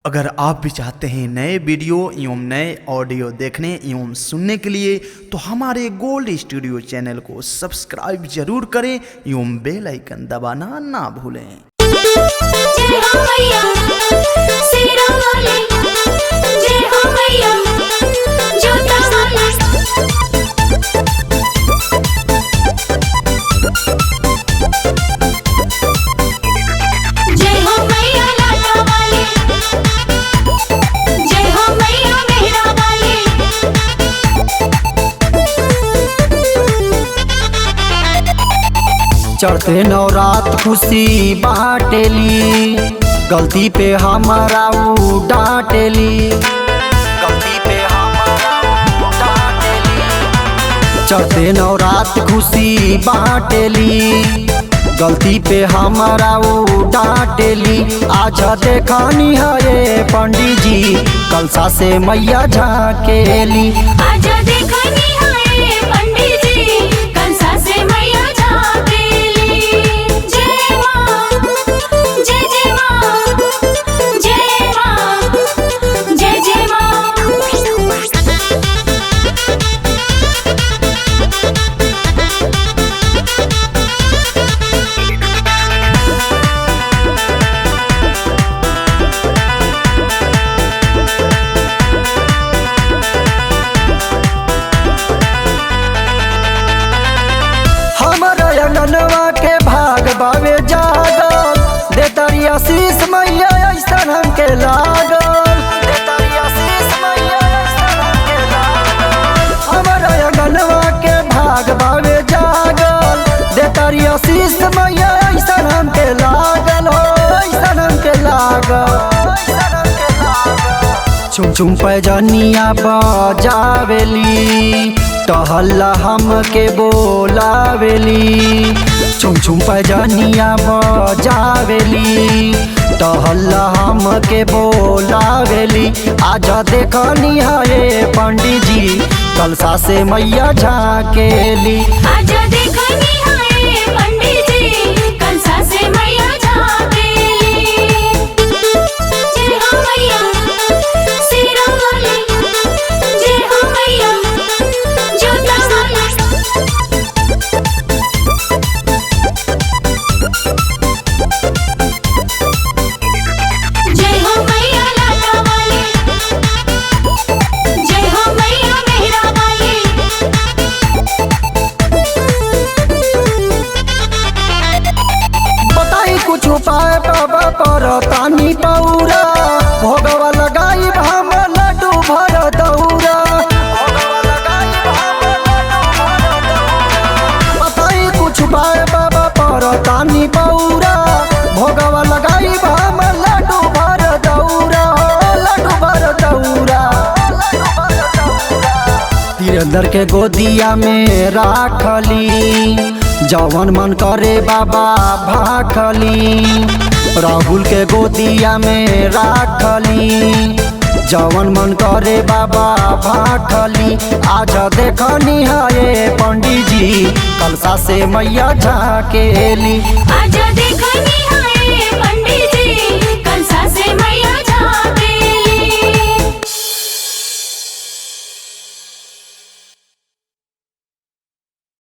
अगर आप भी चाहते हैं नए वीडियो एवं नए ऑडियो देखने एवं सुनने के लिए तो हमारे गोल्ड स्टूडियो चैनल को सब्सक्राइब जरूर करें एवं बेल आइकन दबाना ना भूलें। जय हो मैया शेरा वाले, जय हो मैया जोता वाले। जय हो मैया लाटा वाले, जय हो मैया मेहरा वाले। चढ़ते नवरात खुशी बाटेली, गलती पे हमारा ऊ डांटेली, गलती पे हमारा ऊ डांटेली। चढ़ते नवरात खुशी बाटेली, गलती पे हमारा ऊ डांटेली। आज देखानी है पंडित जी, कलसा से मैया झाकेली। आज देखनी है पंडित जी, कंसा से मैया झाकेली। जय माँ, जय जय माँ, जय माँ, जय जय माँ। हमारा अंगनवा के भाग बावे जागल, देतारी आशीष मैया ऐसन हमके लागल, देतारी आशीष मैया ऐसन हमके लागल। हमारा अंगनवा के भाग बावे जागल, देतारी आशीष मैया ऐसन हमके लागल, हो ऐसन हमके लागल, ऐसन हमके लागल। चुम चुम पैजनिया बजावेली, टहला हमके बोलावेली। चुम चुम पैजनिया बजावेली, टहला हमके बोलावेली। आज देखनी है पंडित जी, कलसा से मैया झाकेली। आज देखनी है पंडित जी, कंसा से मैया झाकेली। जय हो मैया शेरा वाले, जय हो मैया जोता वाले। जय हो मैया लाटा वाले, जय हो मैया मेहरा वाले। बताई कुछ उपाय बाबा पर तानी पौरा, भोगवा लगाई हम लड्डू भर दौरा। भोगवा लगाई हम लड्डू भर दौरा। बताई कुछ उपाय बाबा पर तानी पौरा, भोगवा लगाई हम लड्डू भर दौरा, लड्डू भर दौरा, लड्डू भर दौरा। तिरंदर के गोदिया में राखली, जवन मन करे बाबा भाखली। राहुल के गोदिया में राखली, जवन मन करे बाबा भाखली। आज देखनी है पंडित जी, कलसा से मैया झाकेली। आज देखनी है पंडित जी, कंसा से मैया।